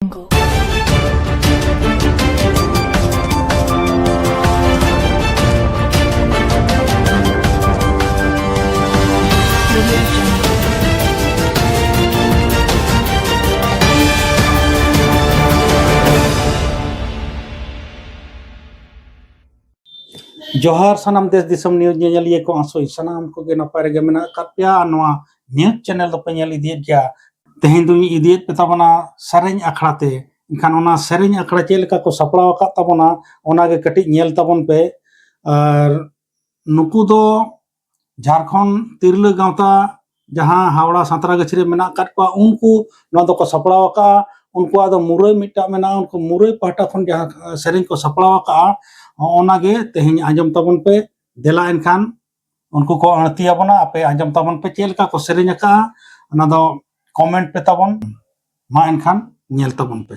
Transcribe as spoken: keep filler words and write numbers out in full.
ᱡᱚᱦᱟᱨ ᱥᱟᱱᱟᱢ ᱫᱮᱥ ᱫᱤᱥᱚᱢ ᱱᱤᱭᱩᱡᱽ ᱧᱮᱧᱮᱞᱤᱭᱟᱹ ᱠᱚ, ᱟᱥᱚᱜ ᱟᱹᱧ ᱥᱟᱱᱟᱢ ᱠᱚᱜᱮ ᱱᱟᱯᱟᱭ ᱨᱮᱜᱮ ᱢᱮᱱᱟᱜ ᱟᱠᱟᱫ ᱯᱮᱭᱟ ᱟᱨ ᱱᱚᱣᱟ ᱱᱤᱭᱩᱡᱽ ᱪᱮᱱᱮᱞ ᱫᱚᱯᱮ ᱧᱮᱞ ᱤᱫᱤᱭᱮᱫ ᱜᱮᱭᱟ᱾ ᱛᱮᱦᱮᱧ ᱫᱚᱧ ᱤᱫᱤᱭᱮᱫ ᱯᱮ ᱛᱟᱵᱚᱱᱟ ᱥᱮᱨᱮᱧ ᱟᱠᱷᱲᱟ ᱛᱮ᱾ ᱮᱱᱠᱷᱟᱱ ᱚᱱᱟ ᱥᱮᱨᱮᱧ ᱟᱠᱷᱲᱟ ᱪᱮᱫ ᱞᱮᱠᱟ ᱠᱚ ᱥᱟᱯᱲᱟᱣ ᱟᱠᱟᱫ ᱛᱟᱵᱚᱱᱟ, ᱚᱱᱟᱜᱮ ᱠᱟᱹᱴᱤᱡ ᱧᱮᱞ ᱛᱟᱵᱚᱱ ᱯᱮ᱾ ᱟᱨ ᱱᱩᱠᱩ ᱫᱚ ᱡᱷᱟᱲᱠᱷᱚᱸᱰ ᱛᱤᱨᱞᱟᱹ ᱜᱟᱶᱛᱟ ᱡᱟᱦᱟᱸ ᱦᱟᱣᱲᱟ ᱥᱟᱸᱛᱨᱟᱜᱟᱹᱪᱷᱤ ᱨᱮ ᱢᱮᱱᱟᱜ ᱟᱠᱟᱫ ᱠᱚᱣᱟ, ᱩᱱᱠᱩ ᱱᱚᱣᱟ ᱫᱚᱠᱚ ᱥᱟᱯᱲᱟᱣ ᱟᱠᱟᱫᱼᱟ᱾ ᱩᱱᱠᱩᱣᱟᱜ ᱫᱚ ᱢᱩᱨᱟᱹᱭ ᱢᱤᱫᱴᱟᱝ ᱢᱮᱱᱟᱜᱼᱟ, ᱩᱱᱠᱩ ᱢᱩᱨᱟᱹᱭ ᱯᱟᱦᱴᱟ ᱠᱷᱚᱱ ᱡᱟᱦᱟᱸ ᱥᱮᱨᱮᱧ ᱠᱚ ᱥᱟᱯᱲᱟᱣ ᱟᱠᱟᱫᱼᱟ, ᱚᱱᱟᱜᱮ ᱛᱮᱦᱮᱧ ᱟᱸᱡᱚᱢ ᱛᱟᱵᱚᱱ ᱯᱮ᱾ ᱫᱮᱞᱟ ᱮᱱᱠᱷᱟᱱ ᱩᱱᱠᱩ ᱠᱚ ᱟᱹᱲᱛᱤ ᱟᱵᱚᱱᱟ, ᱟᱯᱮ ᱟᱸᱡᱚᱢ ᱛᱟᱵᱚᱱ ᱯᱮ ᱪᱮᱫ ᱞᱮᱠᱟ ᱠᱚ ᱥᱮᱨᱮᱧ ᱟᱠᱟᱫᱼᱟ, ᱚᱱᱟ ᱫᱚ ᱠᱚᱢᱮᱱᱴ ᱯᱮ ᱛᱟᱵᱚᱱ᱾ ᱢᱟ ᱮᱱᱠᱷᱟᱱ ᱧᱮᱞ ᱛᱟᱵᱚᱱ ᱯᱮ᱾